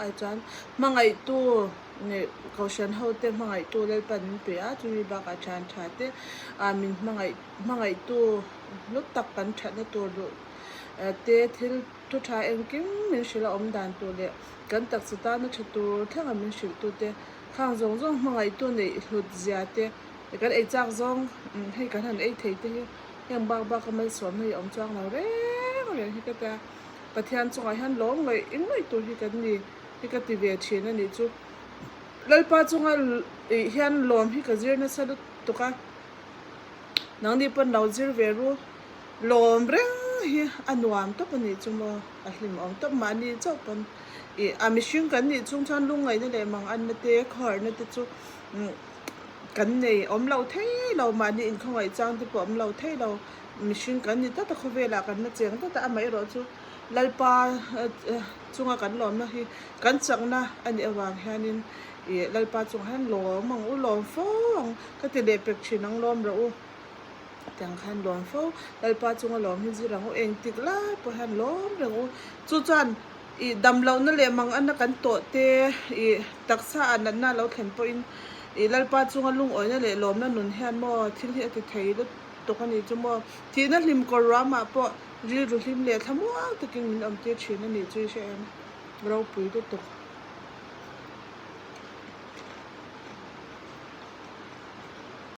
ai chuan hmangaihtu nih kohhran ho te hmangaihtu Lalpan min pe a, chumi bakah thian tha te ah min hmangaih hmangaihtu hlu tak kan thatna tur duh te thil thu tha engkim min hrilh a awm dan tur leh kan taksa tana tha tur thlenga min hrilh tu te khang zawng zawng hmangaihtu neih hlut zia te kan ei chak zawng hei kan han ei thei te hi heng bak bak a malsawmna hi a awm chuang lo reng reng hi ka tia Pathian chungah hian lawm ngaih engmai tur hi kan ni hi ka ti ve thin a nih chu. Lalpa chunga ih hian lawm hi ka zir nasa lutuk a, nangni pawn lo zir ve ru, lawm reng hi a nuam tawp a nih chu maw, a hlimawm tawp mahni chauh pawn ih a mihring kan nih chung chuan lungngaihna leh manganna te khawharna te chu kan nei awm lo thei lo, mahni inkhawngaih chang te pawh awm lo thei lo. Mihring kan ni tlat a, khawvelah kan la cheng tlat a, amaherawh chu Lalpa chunga kan lawmna hi kan chakna a nih avang hianin ih Lalpa chungah hian lawm ang u, lawm fo ang ka ti leh pek thin ang lawm rawh u tiang khan lawm fo, Lalpa chunga lawm hi zir ang u, engtik lai pawh hian lawm reng u, chu chuan ih damlohna leh manganna kan tawh te ih taksa ah natna a lo thlen pawhin ih Lalpa chunga lungawina leh lawmna nun hian maw thil hi a ti thei lut. Tawk a nih chu maw? Thihna hlim kawr ruamah pawh rilru hlim leh thlamuang takin min awm tir thin a nih chu i hre em? Ropui lutuk.